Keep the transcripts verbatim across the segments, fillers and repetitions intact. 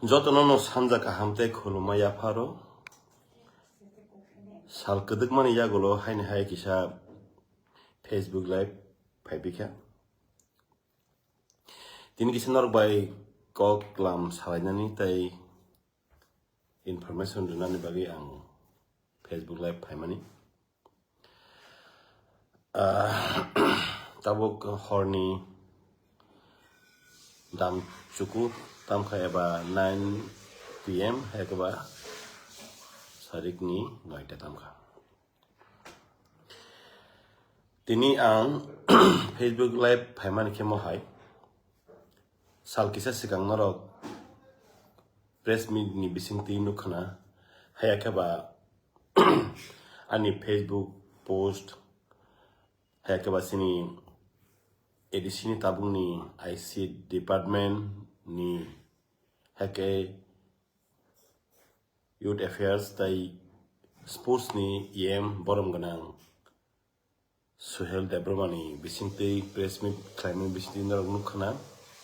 Jotono no sanja kaham tei khulumma yapharo. Sal kwdwkmani yagulo haini hai kisa Facebook Live phaibikha. Tini kisa norok bai kok lam salainani tei information rwnani bagwi ang Facebook Live phaimani. Ah, tabuk horni dam chuku tamkha eba nine P M hai khe ba sarikni noita tamkha. Tini ang Facebook Live phaimani khe mohai sal kisa swkang norok press meet ni bisingtwi nukkhana, haya khe ba ani Facebook post, haya khe ba chini A D C ni tabukni I C department ni, haya khe Youth Affairs tei Sports ni E M borom gwnang Suhel Debbarma ni bisingtwi press meet khlaimani bisingtwi norok nukkhana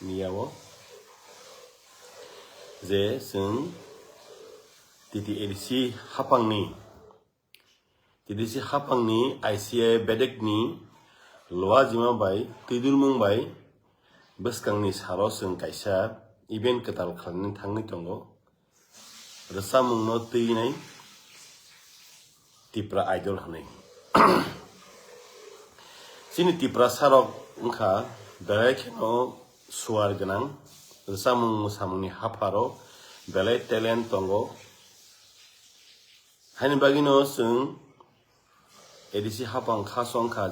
miyao je chwng T T A D C hapangni, T D C hapangni I C A bedekni luajima bai twidulmung bai bwskangni salo chwng kaisa event kwtal khlainani thangwi tongo. Rwchapmungno twinai Tipra Idol hwnwi. Chini Tiprasarok wngkha belai kheno suar gwnang, rwchapmung mwsamungni hapharo belai talent tongo. Haini bagwino chwng A D C hapang kha song kha.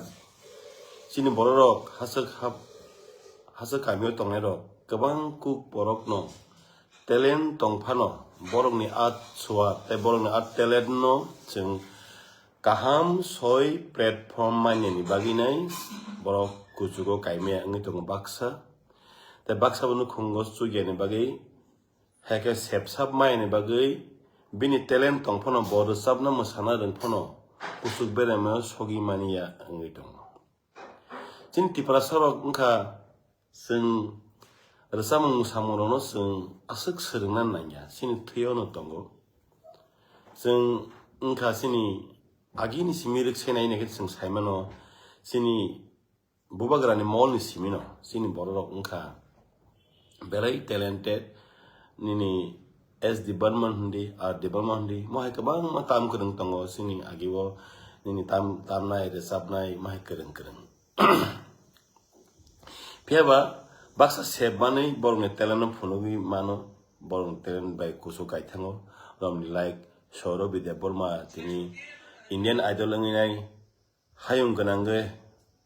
Chini bororok haswk hap-, haswk kamio tongnairok kwbang kuk borokno talent tong phano, borokni art suar tei borokni art talent no chwng kaham soi platform manani bagwinai borok kuchugo kaimaya wngwi tongo baksa. Tei baksa bo nukhungo chugyani bagwi, hai khe sepsap manani bagwi bini talent tong phano, bo rwchapna mwsana rwng phano kuchuk beremao sogwi manya wngwi tongo. Chini Tiprasarok wngkha chwng rwchapmung mwsamungrokno chwng aswk swrwngna nangya, chini thwio no tongo. Chwng wngkha chini agini simi rwksenai naikhe chwng saimano, chini bubagrani molni simino chini bororok wngkha belai talented, nini S D Barman hindi, R D Barman hindi, mohai kwbangma tam kwrwng tongo chini agio, nini tam, tamnai, rwchapnai, mohai kwrwng kwrwng. Phiya ba baksa sep manwi borokni talent no phunugwi mano, borokni talent bai kuchuk kaithango, romni like Saurav Debbarma tini Indian Idol wngwi nai, hayung gwnangwi,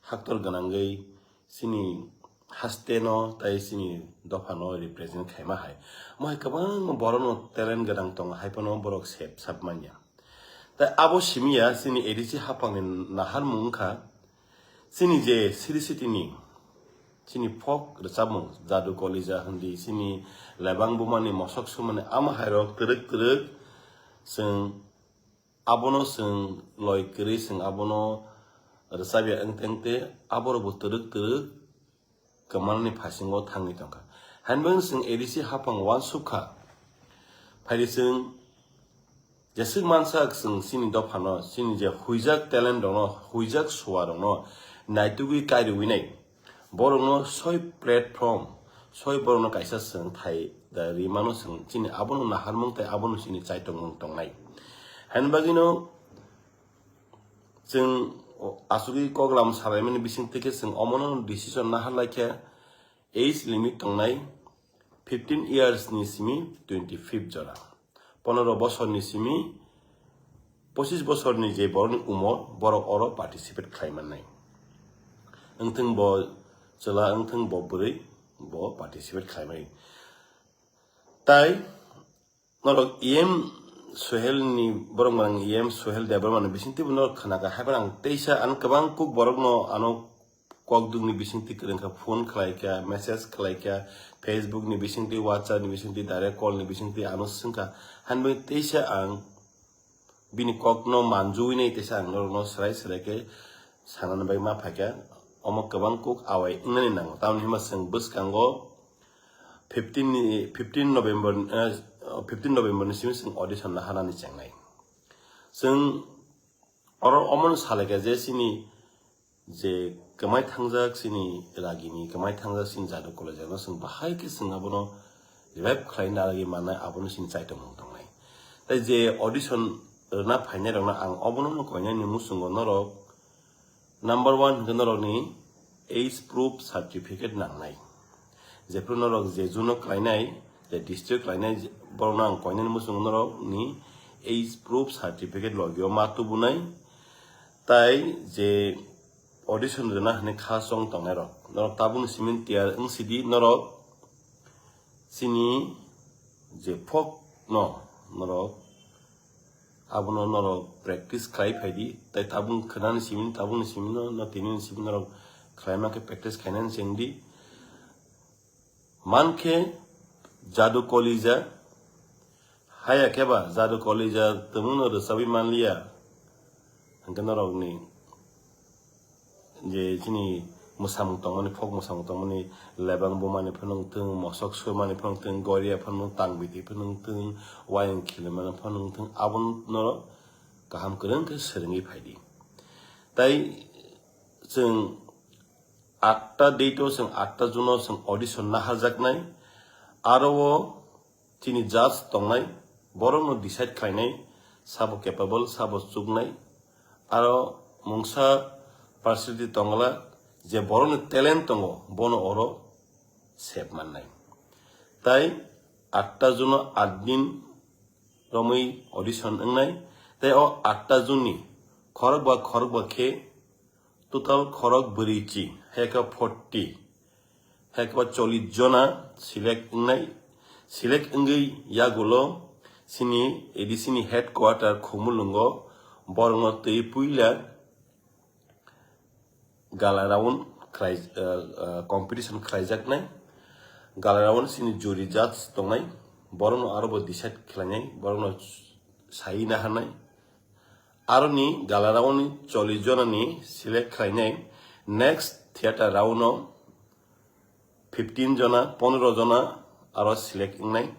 haktor gwnangwi chini haste no tei chini dopha no represent khaima hai. Mohai kwbangma borok no talent gwnang tongo, hai phano borok sep sap manya. Tei abo simi ya chini A D C hapang ni naharmung wngkha, chini je Sri Siti ni chini folk rwchapmung, Jadu Kolija hindi, chini Lebang Buma ni Mosok Sumani, ama hai rok twrwk twrwk chwng abono chwng loi kwrwi chwng abono rwchapya wngte wngte aborokbo twrwk twrwk kwmalni phasingo thangwi tongkha. Hainbwng chwng A D C hapang uansuk kha. Phaidi chwng jeswk mansa chwng chini dophano, chini je huijak talent rokno, huijak suarokno naitugwi kairwinai. Borokno soi platform, soi borokno kaisa chwng thai da rimano chwng chini abono naharmung tei abono chini chaitokmung tongnai. Haini bagwino chwng asugwi koklam salaimani bisingtwi khe chwng omono decision nahar laikha, age limit tongnai fifteen years ni simi twenty-five jora. Pondro bosorni simi pochis bosorni je borokni umor, borok oro participate khlai mannai. Wngthwng bo chwla, wngthwng bo bwrwi, bo participate khlai mannai. Tai norok E M Suhel ni, borok mang E M Suhel Debbarma ni bisingtwi bo norok khna kha, haiphano ang teisa ano kwbang kuk borok no ano kokdwk ni bisingtwi kwrwng kha, phone khlai kha, message khlai kha, Facebook ni bisingtwi, WhatsApp ni bisingtwi, direct call ni bisingtwi ano swng kha. Hainwi teisa ang bini kok no manjui nai, teisa ang norok no swrai swrai khe sanani bai ma phai kha. Omo kwbang kuk awai wngnani nango, tamoni hwnba chwng bwskango fifteen ni, fifteen November, eh, fifteen November ni simi chwng audition laharani chengnai. Chwng oro omono salaikha je chini je kwmai thangjak chini ragini, kwmai thangjak chini Jadu College no chwng bahai khe chwng abono revive khlaina ragwi mannai, abono chini chaitokmung tongnai. Tai je audition rwna phainai rokno ang obono no koinani muchungo norok number one hwnkhe norokni age proof certificate nangnai. Jephru norok je juno klainai, je district klainai, je-, borokno ang koinani muchungo norokni age proof certificate logio ma tubunai. Tai je audition rwna hwnwi kha chong tongnai rok, norok tabukni simi tiyar wng sidi, norok chini je folk no norok abono norok practice khlai phaidi, tai tabuk khwnani simi, tabukni simi no, no tinini simi norok khlaima khe practice khainani chengdi. Mankhe Jadu College, haya khe ba Jadu College tongmungno rwchabwi manliya, hwnkhe norokni je chini mwsamung tongmani, folk mwsamung tongmani, lebang bumani phano wngthung, mosok swrwmani phano wngthung, goria phano wngthung, tangbiti phano wngthung, wayang khilimani phano wngthung, abono norok kaham kwrwng khe swrwngwi phaidi. Tai chwng atta date o, chwng atta June o chwng audition naharjaknai, aro o chini judge tongnai, borokno decide khlainai, sabo capable, sabo chuknai, aro mungsa personality tongla, je borokni talent tongo, bono oro sep mannai. Tai atta June o aat din romwi audition wngnai, tai o atta June ni khorokba khorokba khe total khorok bwrwi chi, hai khe forty, hai khe ba chollish jona select wngnai. Select wngwi yagulo chini A D C ni headquarter Khumulwngo borokno twi puila gala round khlai, ah, ah, competition khlaijaknai. Gala round chini jury judge tongnai, borokno aro bo decide khlainai, borokno sai naharnai. Aroni gala round ni chollish jona ni select khlainai, next theatre round o fifteen jona, pondro jona aro select wngnai.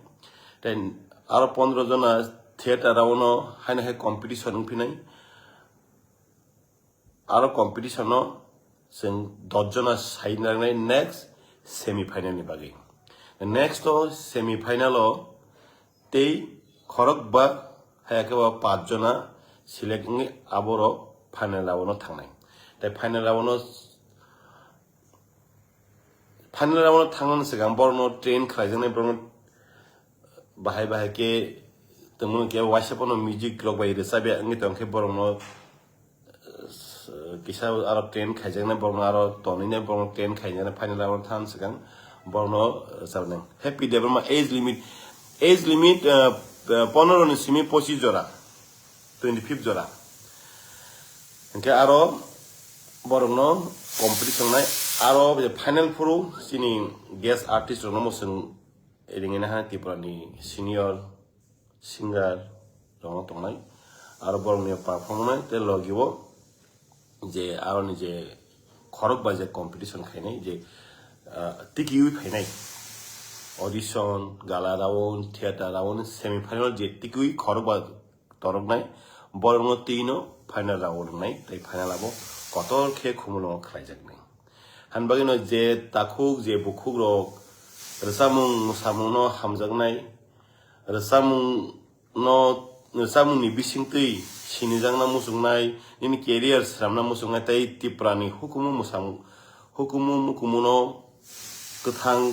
Tei aro pondro jona theatre round o haino hai competition wngphinai. Aro competition o chwng dos jona sai nangnai next semi final ni bagwi. Next o semi final o tei khorokba hai khe ba paanch jona select wngwi aborok final round o thangnai. Tei final round o, final round o thangnani swkang borokno train khlaijaknai, borokno bahai bahai khe tongmani khe waisa phano music rok bai rwchapya wngwi tongkhe borokno, eh, kisa aro train khaijaknai, borokno aro tonwi nai, borokno train khaijaknai, final round thang swkang borokno, eh, rwchapnai. Happy Debbarma age limit, age limit, eh, eh, pondro ni simi pochis jora, twenty fifth jora. Hwnkhe aro borokno competition nai, aro final phuru chini guest artist rokno mo chwng ringwi naha Tripura ni senior singer rokno tongnai, aro borokni perform nai tei logi o je aroni je khorok bai je competition khainai je, ah, tikiui phainai audition, gala round, theatre round, semi final je tikiui khorok ba toroknai, borokno twi no final round rwnai, tei final abo kotor khe Khumulwngo khlaijaknai. Hani bagwino je takhuk, je bukhukrok rwchapmung mwsamungno hamjaknai, rwchapmungno, rwchapmungni bisingtwi sinijakna muchungnai, nini career swnamna muchungnai, tei Tiprani hukumu mwsamung, hukumu mukumuno kwthang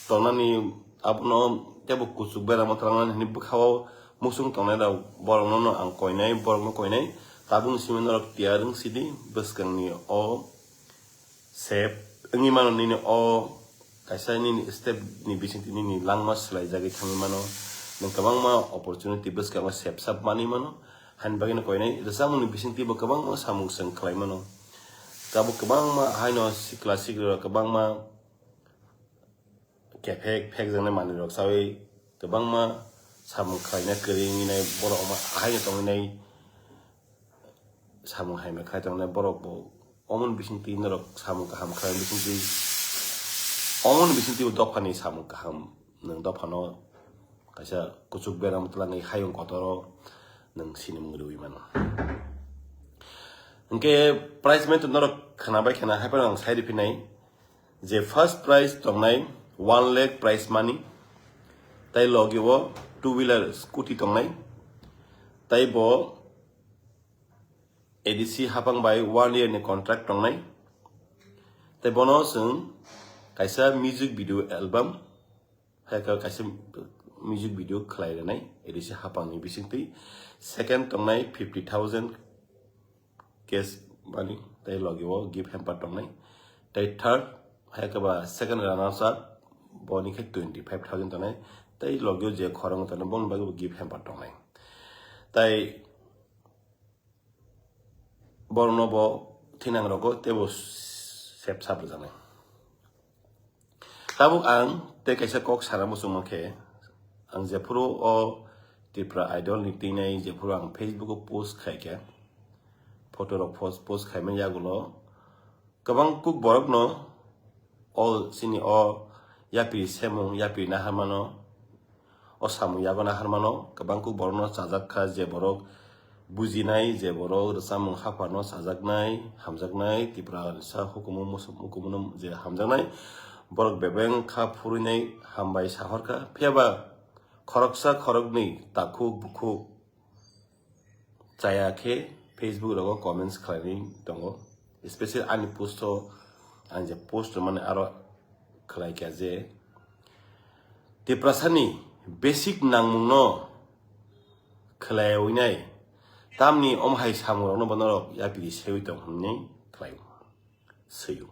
tongnani, abono teibo kuchuk beramo twlangnani hwnwi bwkhao muchung tongnai rok, borokno no ang koinai, borokno koinai. Tabukni simi norok tiyar wng sidi, bwskangni o sep wngwi mano, nini o kaisa nini step ni bisingtwi nini langma swlaijagwi thangwi mano, nwng kwbangma opportunity bwskango sepsap manwi mano. Hani bagwino koinai rwchapmungni bisingtwibo kwbangma samung chwng khlai mano. Tabuk kwbangma haino sikla siklirok kwbangma kephek phekjaknai manwirok chaui kwbangma samung khlaina kwrwi wngnai, borok haino tongwi nai samung hamya khlai tongnai borok bo. Omoni bisingtwi norok samung kaham khlai bisingtwi, omoni bisingtwi bo dophani samung kaham nwng dophano kaisa kuchuk beram twlangwi hayung kotoro nwng sinimung rwui mano. Hwnkhe prize money norok khwnabai khwna hai phano ang sai rwphinai je first prize tongnai one lakh prize money, tai logi o two wheeler scooty tongnai, tai bo A D C hapang bai one year ni contract tongnai. Tai bono chwng kaisa music video album, hai khe kaisa music video khlai rwnai A D C hapang ni bisingtwi. Second tongnai fifty thousand cash money, tai logi o gift hamper tongnai. Tai third hai khe ba second runners up, boni khe twenty five thousand tongnai. Tai logi o je khorang tongnai, boni bagwi bo gift hamper tongnai. Tai borokno bo thinang rogo teibo sep sap rwjaknai. Tabuk ang tei kaisa kok sana muchungma khe, ang jephuru o Tripura Idol ni twinai jephuru ang Facebook o post khai khe, photo rok post, post khaimani yagulo kwbang kuk borokno o chini o yapri semung, yapri naharmano, o samung yago naharmano kwbang kuk borokno chajak kha, je borok bujinai, je borok rwchapmung haphano chajaknai, hamjaknai, Tripura ni sak hukumu musu-, hukumuno je hamjaknai, borok bebeng kha phurwinai hambai sahorkha. Phiya ba khoroksa khoroknwi takhuk bukhuk chaya khe Facebook rogo comments khlainai tongo, especially ani post o ang je post rwmani aro khlai kha je Tiprasani basic nangmungno khlaiwinai tamni omo hai samungrokno bo norok yapri sewi tong hwnwi khlai swi-o.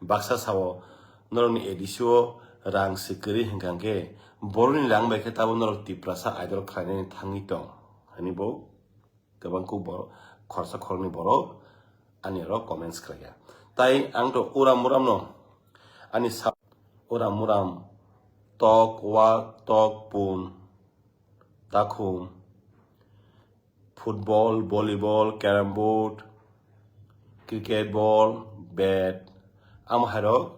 Baksa sao norokni A D C o rang se kwrwi hwnkha khe borokni rang bai khe tabuk norok Tiprasa Idol khlainani thangwi tong hwnwi bo kwbang kuk borok khoroksa khoroknwi borok ani oro comments khlai kha. Tai ang to uram uramno ani sa uram uram tok wak tok pun takhum football, volleyball, carrom board, cricket ball, bat, amo hairok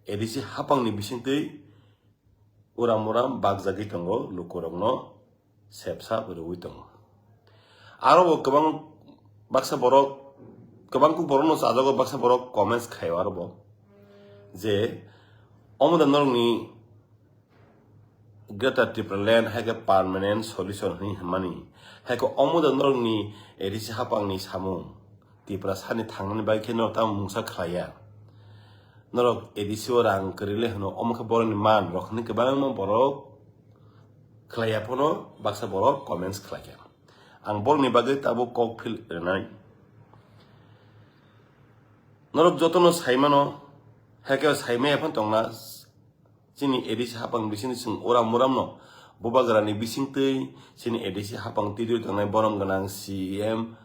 A D C hapangni bisingtwi uram uram bakjagwi tongo, lukurokno sepsa rwui tongo. Aro bo kwbang baksa borok, kwbang kuk borokno chajago, baksa borok comments khaio aro bo je omo da norokni Greater Tipraland hai khe permanent solution hwnwi hwnmani. Hai khe omo da norokni A D C hapangni samung Tiprasani thangnani bai khe norok tamo mungsa khlaiya. Norok A D C o rang kwrwi le hwno, omo khe borokni man rok hwnwi kwbangma borok khlaiya phano baksa borok comments khlaikha. Ang borokni bagwi tabuk kok phil rwnai. Norok jotono saimano, hai khe saimaya phano tongna, chini A D C hapang bisingtwi chwng uram uramno bubagrani bisingtwi chini A D C hapang twiwi tongnai borom gwnang C E M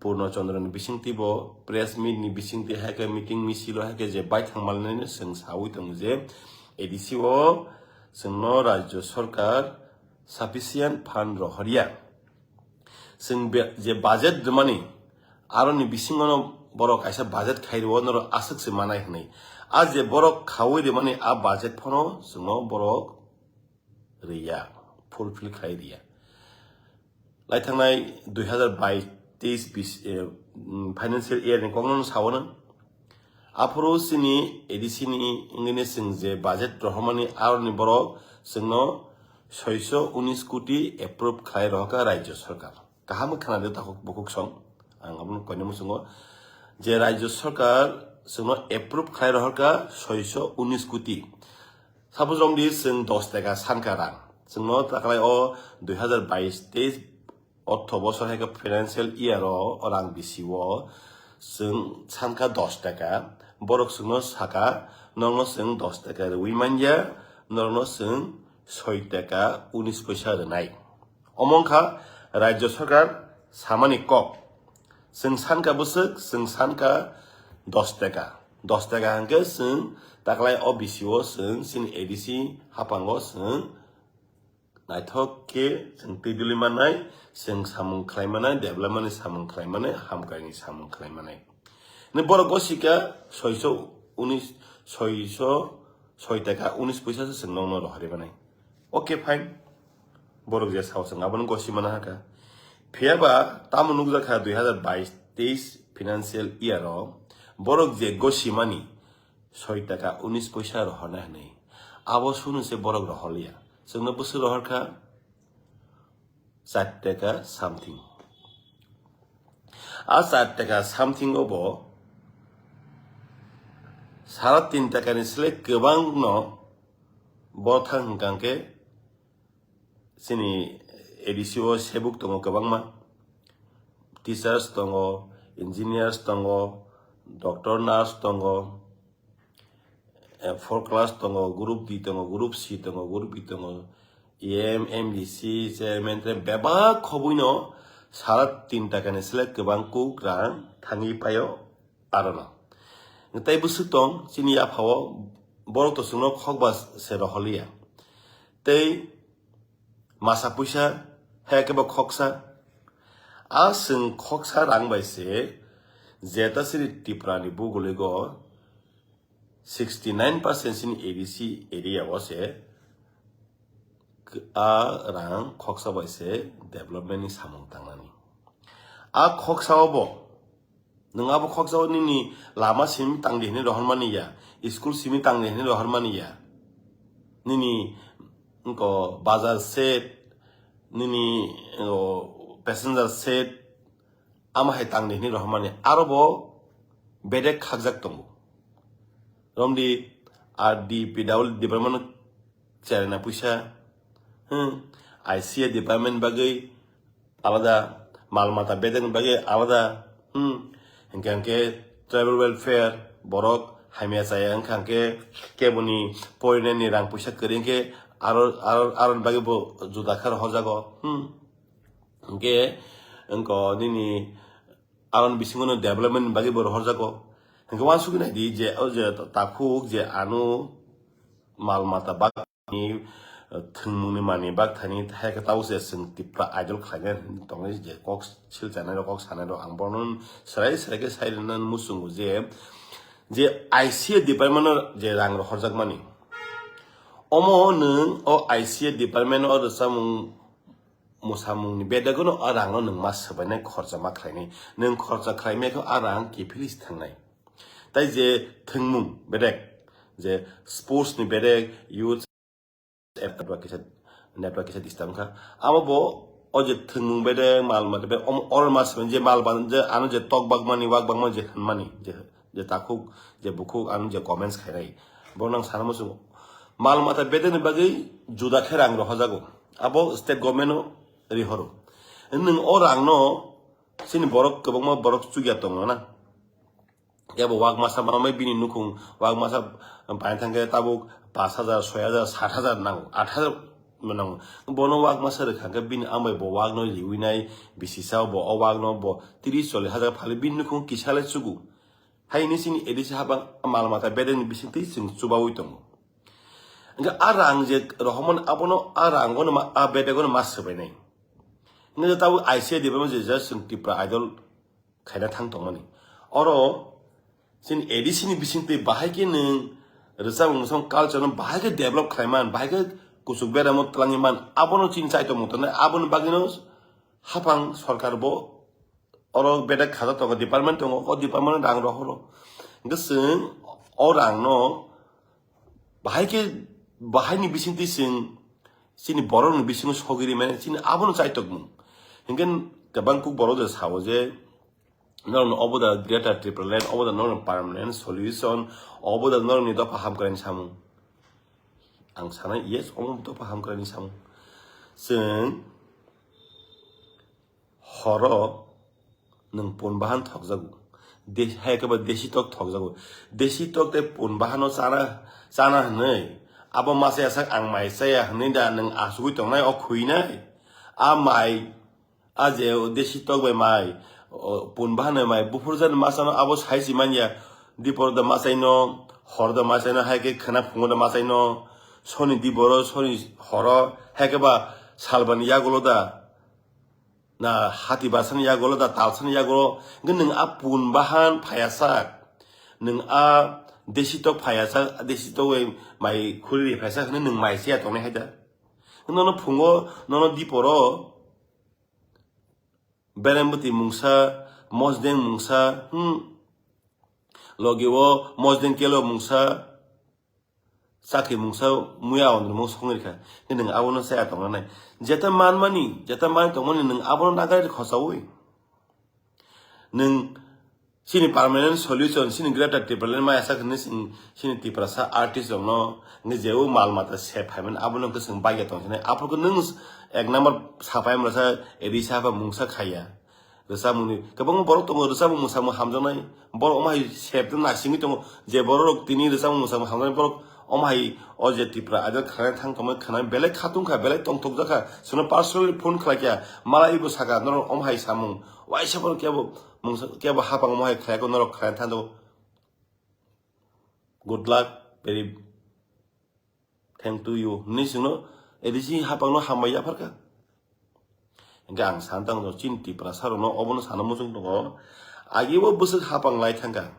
Purno Chandra ni bisingtwi bo press meet ni bisingtwi hai khe meeting misil o hai khe je baithang manlainai chwng sawi tongo je A D C o chwngno Rajya Sarkar sufficient fund rohorya. Chwng be-, je budget rwmani, aroni bisingono borok kaisa budget khai rwo, norok aswk se manai hwnwi. A je borok khaui rwmani a budget phano chwngno borok rwya, fulfill khai rwya. Laithangnai dui hazar bais teis bis, eh, mm, financial year ni kokno sawono. Aphuru chini A D C ni wngwi chwng je budget rohormani aroni borok chwngno soiso unis koti approve khlai rohorkha Rajya Sarkar. Kaham khe khna di takhuk bukhuk song. Ang abono koina muchungo je Rajya Sarkar chwngno approve khlai rohorkha soiso unis koti. Suppose romdi chwng dos taka sanka rang. Chwngno taklai o dui hazar bais teis ortho bosor hai khe financial year o, o rang bisi o chwng sanka dos taka, borok chwngno saka, nokno chwng dos taka rwui manya, norokno chwng soi taka unis poisa rwnai. Omo wngkha Rajya Sarkar samani kok. Chwng sanka bwswk, chwng sanka dos taka. Dos taka hwnkhe chwng taklai o bisi o chwng chini A D C hapango chwng naithok khe chwng twi duli mannai, chwng samung khlai mannai, development ni samung khlai mannai, hamkrai ni samung khlai mannai. Ni borok go sika soiso unis, soiso soi taka unis poisa se chwng nokno rohorwi manai. Okay, fine. Borok je sao chwng abono gosi mana hakha. Phiyaba tamo nukjakha dui hazar bais teis financial year o borok je gosi mani soi taka unis poisa rohornai hwnwi. Abo sunu se borok rohorliya. Chwngno bwswk rohorkha? Char taka something. A char taka something o bo sara tin taka ni sle kwbang no bo thang hwnkha khe chini A D C o sebuk tongo kwbangma. Teachers tongo, engineers tongo, doctor, nurse tongo, eh, four class tongo, group D tongo, group C tongo, group E tongo, E M, M D C, chairman, tre bebak khobwi no sara tin taka ni sle kwbang kuk rang thangwi paio arono. Tei bwswk tong chini yaphao borok to chwngno khokba se rohorliya. Tei masa puisa, hai khe bo khoksa. A chwng khoksa rang bai se jeta chini Tripura ni buguli go sixty nine percent chini A D C area o se a rang khoksa bai se development ni samung tangnani. A khoksa o bo Nwng abo khoksa o nini lama simi tangdi hwnwi rohormani ya, school simi tangdi hwnwi rohormani ya. Nini wngko bazar set, nini, o, passenger set, ama hai tangdi hwnwi rohormani. Aro bo bedek khakjak tongo. Romdi R D P W department cherna puisa, hmm, I C A department bagwi alada, mal mata bedekni bagwi alada, hmm, hingke hingke tribal welfare, borok hamya chaya wngkha hingke keboni porinani rang puisa kwrwi hingke aro, aro, aroni bagwi bo juda khe rohorjago, hmm, hingke wngko nini Aroni bisingo no development ni bagwi bo rohorjago. Hingke uansugwi naidi je, o je takhuk je ano mal mata bak thani, thwngmungni manwi bak thani, hai khe tabuk se chwng Tipra Idol khlainai tongwi je kok sil chanai rok, kok sanai rok, ang bono serai serai khe sai rwna muchungo je, je I C A department o je rang rohorjakmani, omo nwng o I C A department o rwchapmung mwsamungni bedekno a rangno nwng ma swbainai, khorcha ma khlainai. Nwng khorcha khlaimai khe a rang kiphilwi se thangnai. Tai je thwngmung bedek, je sports ni bedek, youth network kisa, network kisa disturb wngkha. Abo bo o je thwngmung bedek, mal mata bedek, omo oro ma swbai je mal ban-, je ano je tok bakmani, wak bakmani, je hwnmani, je je takhuk, je bukhuk, ang je comments khainai, bo nang sana muchungo. Mal mata bedekni bagwi juda khe rang rohojago. Abo state government-o rihoro. Nwng o rangno chini borok kwbangma borok chukya tongo na. Kebo wak masa manwi bini nukhung, wak masa bai thangkhe tabuk pash hajar, soi hajar, sat hajar nango, at hajar nango. Bono wak masa rwkha khe bini ambai bo wakno riwi nai, bisi sao bo o wakno bo tris chollish hajar phali bini nukhung kisa le chugo. Hai hwnwi chini A D C habang mal mata bedekni bisingtwi chwng chubaui tongo. Hwnkhe a rang je rohormani abono a rangono ma, a bedegono ma swbainai. Hwnkhe tabuk I C A department je just chwng Tipra Idol khaina thang tongmani. Oro chini A D C ni bisingtwi bahai khe nwng rwchapmung song culture no bahai khe develop khlai man, bahai khe kuchuk beramo twlangwi man, abono chini chai tongmung tongnai, aboni bagwino haphang sorkar bo oro bedek khaja tongo, department tongo, o department rang rohoro. Hwnkhe chwng o rangno bahai khe, bahaini bisingtwi chwng chini borokni bisingo sogwi rimani chini abono chaitokmung. Hwnkhe kwbang kuk borok je sao je, norokno obo da Greater Tipraland, obo da norokni permanent solution, obo da norokni dopha hamkraini samung. Ang sanai, yes, omo dopha hamkraini samung. Chwng horo nwng pun bahan thokjago. De-, hai khe ba desi tok thokjago. Desi tok tei pun bahano chana, chana hwnwi. Abo masa yasak ang mai chaya hwnwi da nwng asugwi tongnai o khwinai. A mai, a je desi tok bai mai, o pun bahan bai mai buphurjani masano abo sai si manya. Dipor da masaino, hor da masaino, hai khe khwna phungo da masaino. Soni diboro, soni horo, hai khe ba salbani yagulo da. Na hati basani yagulo da talsani yagulo, hwnkhe nwng a pun bahan phaiyasak, nwng a Desi tok phaiya sa, desi tok bai mai khuri ri phaisa hwnwi nwng mai siya tongnai hai da. Nono phungo, nono diporo Berembuti mungsa, Mosdeng mungsa, hmm. Logi o Mosdeng kelo mungsa, Chakhi mungsa, muya on mung songri kha. Nwng abono saya tongnai. Jeta manmani, jeta man tongmani nwng abono nagai khosaui. Nwng chini permanent solution, chini Greater Tipraland maya sa khne chini Tiprasa artist rokno nge jeu mal mata se phaiman abono khe chwng bagya tong sinai. Aphuru khe nwng ek number sapai mrasa edi sapa mungsa khaya. Rwchapmungni kwbangma borok tongo, rwchapmung mwsamung hamjaknai. Borok omo hai sep de naisingwi tongo. Je borok rok tini rwchapmung mwsamung hamjaknai borok omo hai o je Tripura Idol khwlai thang tongmani khwnai belai khatung kha, belai tongthok jakha. Chwngno personally phone khlai kha, malai bo saka norok omo hai samung. Waisa borok kebo mungsa, kebo hapang omo hai khlai kha norok khwlai thang tongo. Good luck, very thank to you. Hwnwi chwngno A D C hapangno hambai yapharkha. Hingke ang san tang chini Tripura sarokno obono sana muchung tongo. Agi bo bwswk hapang lai thangkha.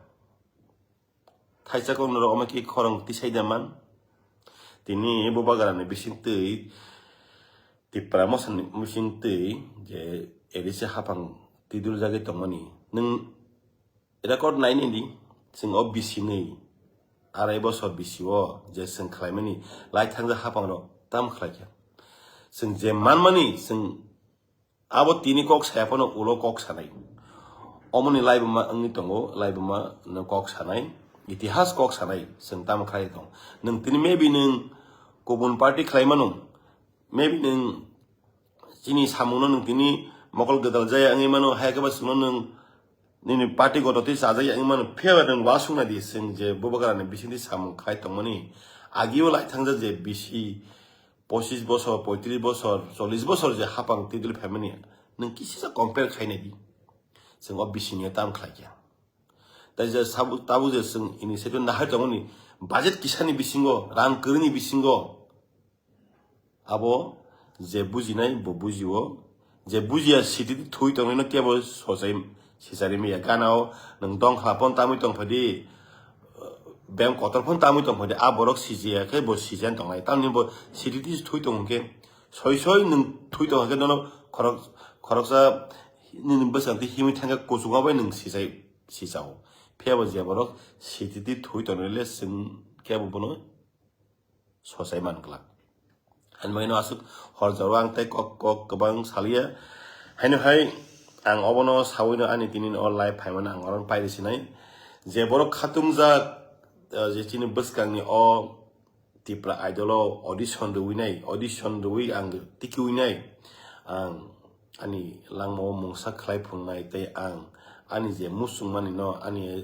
Thaisa kok norok omo khe khorang tisai da man. Tini bubagrani bisingtwi Tripura mosani bisingtwi je A D C hapang tidul jagwi tongmani. Nwng record nainai di, chwng o bisinwi arai bosor bisio je chwng khlaimani lai thangjak hapangrok tam khlaikha. Chwng je manmani chwng abo tini kok saya phano ulo kok sanai. Omoni laibuma wngwi tongo, laibuma no kok sanai, itihas kok sanai chwng tamo khlai tong. Nwng tini maybe nwng kubun party khlai mano, maybe nwng chini samungno nwng tini mokol gwdal jaya wngwi mano, hai khe ba chwngno nwng nini party gototwi chajak ya wngwi mano, phiya ba nwng wasuknai di, chwng je bubagrani bisingtwi samung khai tongmani, agio lai thangjak je bisi pochis bosor, poitris bosor, chollis bosor je hapang tidul phaimani, nwng kisisa compare khainai di, chwng o bisingni tam khlaikha. Tai je sabu-, tabuk je chwng initiative nahai tongmani, budget kisani bisingo, rang kwrwini bisingo, abo je bujinai bo bujio, je bujiya siti thui tongnaino kebo sochai sichari maya. Ganao nwng dongkha phone tamwi tongphadi, beng kotor phone tamwi tongphadi, a borok sijiya khe bo sijan tongnai. Tamni bo siti thui tong hwnkhe soi soi nwng thui tong hwnkhe nono khorok-, khoroksa nini bwskango twi himwi thangkhe kuchukma bai nwng sichai, sichao. Phiya bo je borok siti thui tongnai le chwng kebo bono sochai man glak. Ani bagwi no aswk hor jora ang tei kok kok kwbang saliya. Haino hai ang obono sawino ani tini o live phaimani ang oro pairi sinai. Je borok khatungjak, eh, je chini bwskangni o Tipra Idol o audition rwinai, audition rwi ang tikiwinai. Ang ani langmao mungsa khlai phungnai tei ang ani je muchungmani no ani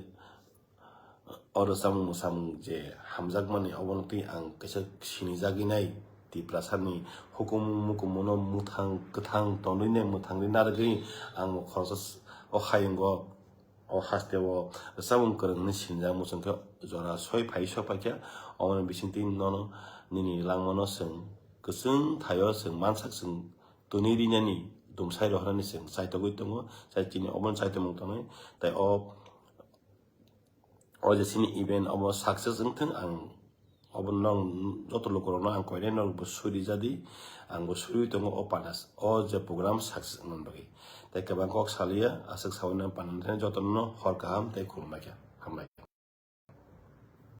o rwchapmung mwsamung je hamjakmani, obono twi ang kaisa sinijagwi nai. Tiprasani hukumu mukumu no mwthang kwthang tonwi nai, mwthangwi narwgwi ang bo khoroksa s-, o hayungo, o haste o rwchapmung kwrwng hwnwi sinijak muchungkhe jora soi phai soi paikha. Omoni bisingtwi nono nini langmano chwng kwchwng thaio, chwng mansak chwng twnwi rinani, dumsai rohorani chwng chaitogwi tongo, chai chini obono chaitongmung tongnai. Tai o O je chini event obo success wngthung, ang obo nong joto lukurokno ang koinai, norokbo suri jadi, angbo suriwi tongo o panas, o je program success wngmani bagwi. Tei kwbang kok saliya, aswk sawi nang panani thani jotono hor kaham tei khulumbaikha.